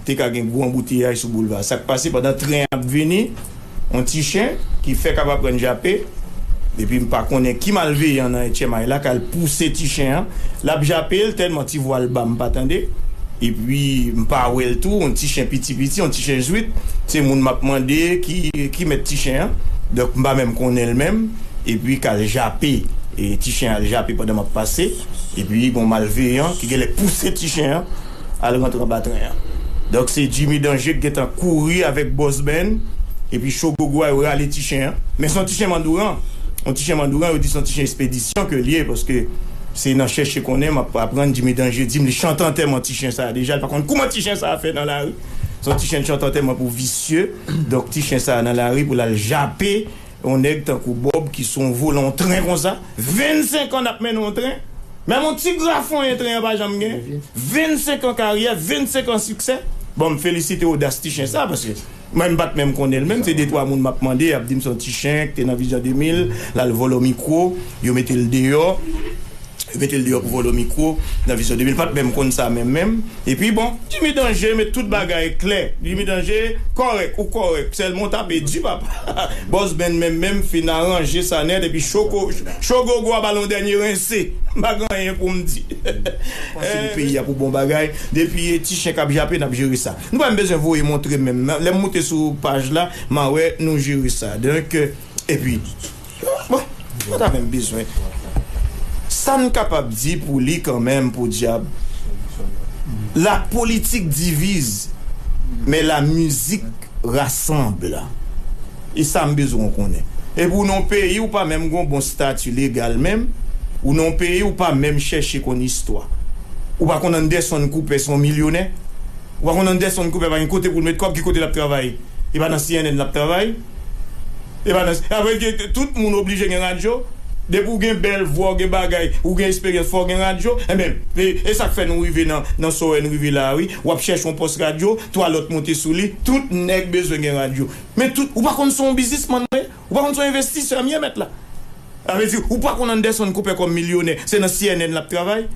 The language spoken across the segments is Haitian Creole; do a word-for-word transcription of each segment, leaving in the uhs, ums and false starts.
te ka gen gwo anbouteyaj sou boulva. Sa k pase pandan tren ap vini, yon ti chen ki fèk ap aprann jape, epi m pa konnen ki malveyan nan H M I la k al pouse ti chen an. L ap jape l tèlman ti vwa l ba m pa tande. Epi m pa wè l tou, yon ti chen piti piti, yon ti chen zwit. Se moun m ap mande ki, ki mèt ti chen an. Donk m pa menm konnen l menm. Epi k al jape. E ti chen al jape pandan m ap pase. Epi gon malveyan ki genlè pouse ti chen an al rantre anba tren an. Donk se Jimmy Danje ki gentan kouri avèk Boss Ben epi Cho Gogwa yo rale ti chen an. Men se yon ti chen mandouran. Yon ti chen mandouran, yo di se yon ti chen espedisyon ke l ye, paske se nan chèche konnen m ap aprann Jimmy Danje di m li chante antèman ti chen sa a deja, li pa konn kouman ti chen sa a fè nan lari. Se yon ti chen chante antèman pou visye. Donk ti chen sa a nan lari pou l al jape yon nèg tankou Bob ki sou yon volan yon tren konsa. Vennsenk an n ap mennen yon tren. Menm yon ti grafonyen tren an pa janm gen. Vennsenk an karyè, vennsenk an siksè. Bon, m felisite odas ti chen sa, paske mwen m pa t menm konnen l menm. Se de twa moun m ap mande, y ap di m se yon ti chen ki te nan Vizyon de mil, l al vòlò mikwo, yo mete l deyò. Yo mete l deyò pou vòlò mikwo nan Vizyon de mil. Pa t menm konn sa menm menm. Epi bon, Jimmy Danje met tout bagay klè. Jimmy Danje kòrèk, ou kòrèk. Sèlman w tape di papa. Boss Ben menm menm fin aranje sa nèt epi Cho Gogwa ba l yon dènye rense. M pa gen anyen pou m di. Panse pou peyi a pou bon bagay. Depi ti chen k ap jape, n ap jere sa. Nou pa menm bezwen voye montre menm. Lè m moute sou paj la, m a wè nou jere sa. Donk, epi, bon, nou pa ta menm bezwen. Sa n kapab di pou li kanmenm, podyab, la politique divise, mais la musique rassemble. E sa m bezwen w konnen. Epi w nan yon peyi ou pa menm gen yon bon stati legal menm, ou nan yon peyi ou pa menm chèche konn istwa. Ou pa konn Anderson Cooper se yon milyonè. Ou pa konn Anderson Cooper pa gen kote pou l met kòb, ki kote l ap travay? E pa nan C N N l ap travay? E pa nan, apre ke tout moun oblije gen radyo. Depi w gen bèl vwa, w gen bagay, ou gen esperyans, fò w gen radyo. Enben, e, e sa k fè nou rive nan, nan sa w wè n rive la a, wi. W ap chèche yon pòs radyo, twa lòt monte sou li, tout nèg bezwen gen radyo. Men tout, ou pa konn se yon biznismann m ye? Ou pa konn se yon envestisè m ye, mèt la? Sa vle di, ou pa konn Anderson Cooper kòm milyonè, se nan C N N l ap travay?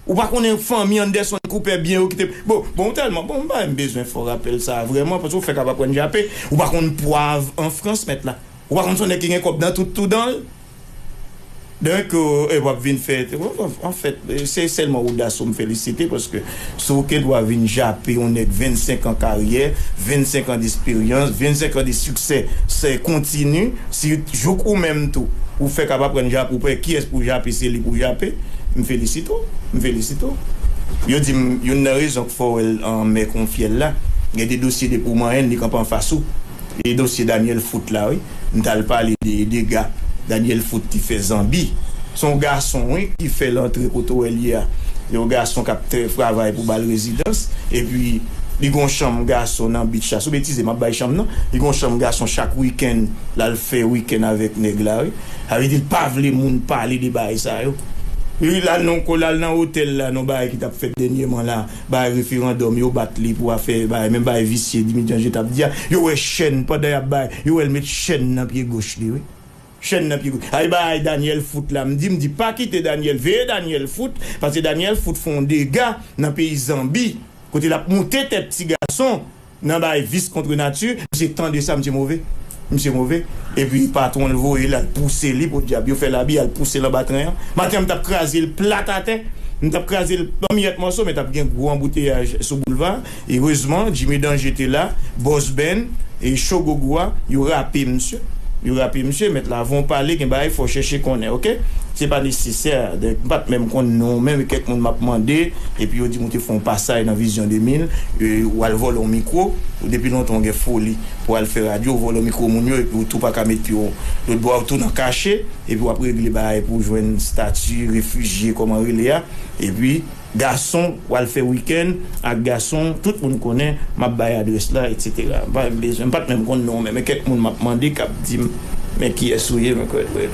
Ou pa konnen fanmi Anderson Cooper byen yo ki te, bon, bon, tèlman, bon, m pa menm bezwen fè w rapèl sa a vrèman, paske w fèk ap aprann jape. Ou pa konn pwav an Frans, mèt la? Ou pa konn se yon nèg ki gen kòb nan tout tou dan l? Donk, e, w ap vin fè, anfèt, se sèlman odas ou m felisite, paske si w gen dwa vin jape yon nèg vennsenk an karyè, vennsenk an desperyans, vennsenk an de siksè, se kontini, si jouk ou menm tou, ou fèk ap aprann jape, ou pa wè kiyès pou jape, se li pou jape, m felisite w, m felisite w. Yo di m, youn nan rezon k fè w wè l anmè kon fyèl la, gen de dosye depi w manyen l, li kanpe anfas ou. E dosye Daniel Foot la, wi. M t al pale de dega Daniel Foot te fè Zanbi. Se yon gason, wi, ki fè l antre kote w wè l ye a. Se yon gason k ap trè-, travay pou ba l rezidans. Epi, li gon chanm gason nan beach la. Sou betize, m ap bay chanm nan. Li gon chanm gason chak wikenn, l al fè wikenn avèk nèg la, wi. Sa vle di, l pa vle moun pale de bagay sa yo. Wi, l al nan, l al nan otèl la, nan bagay ki t ap fèt dènyèman la. Bay referandòm, yo bat li pou afè, bay, menm bay visye, Dimi Danje t ap di a, yo wè chèn, pandan y ap bay, yo wè l met chèn nan pye goch li, wi. Chèn nan pye goch. Ay, bay Daniel Foot la, m di, m di, pa kite Daniel, veye Daniel Foot, paske Daniel Foot fè yon dega nan peyi Zanbi, kote l ap moute tèt ti gason, nan bay vis kont nati, misye tande sa, misye move. Misye move. Epi patwon l voye l al pouse li, podyab, yo fè labi, al pouse l anba tren an. Maten an, m t ap kraze l plat atè. M t ap kraze l an miyèt mòso, men t ap gen gwo anbouteyaj sou boulva. Erezman, Jimmy Danje te la, Boss Ben, e Cho Gogwa, yo rape misye. Yo rape misye, mèt la, avan w pale, gen bagay fò w chèche konnen, oke? Se pa nesesè, donk, m pa t menm konn non w menm, e kèk moun m ap mande, epi yo di m ou te fè yon pasaj nan Vizyon de mil, e, w al vòlò yon mikwo, ou depi lontan w gen foli pou al fè radyo, ou vòlò mikwo moun yo, epi ou tou pa ka met pye w lòtbò a, ou tou nan kache, epi w ap regle bagay pou w jwenn stati refijye, kòman rele a, epi gason, w al fè wikenn ak gason, tout moun konnen, m ap bay adrès la, etsetera. M pa menm bezwen, m pa t menm konn non w menm, men kèk moun m ap mande k ap di m, men kiyès ou ye, men kwè, kwè.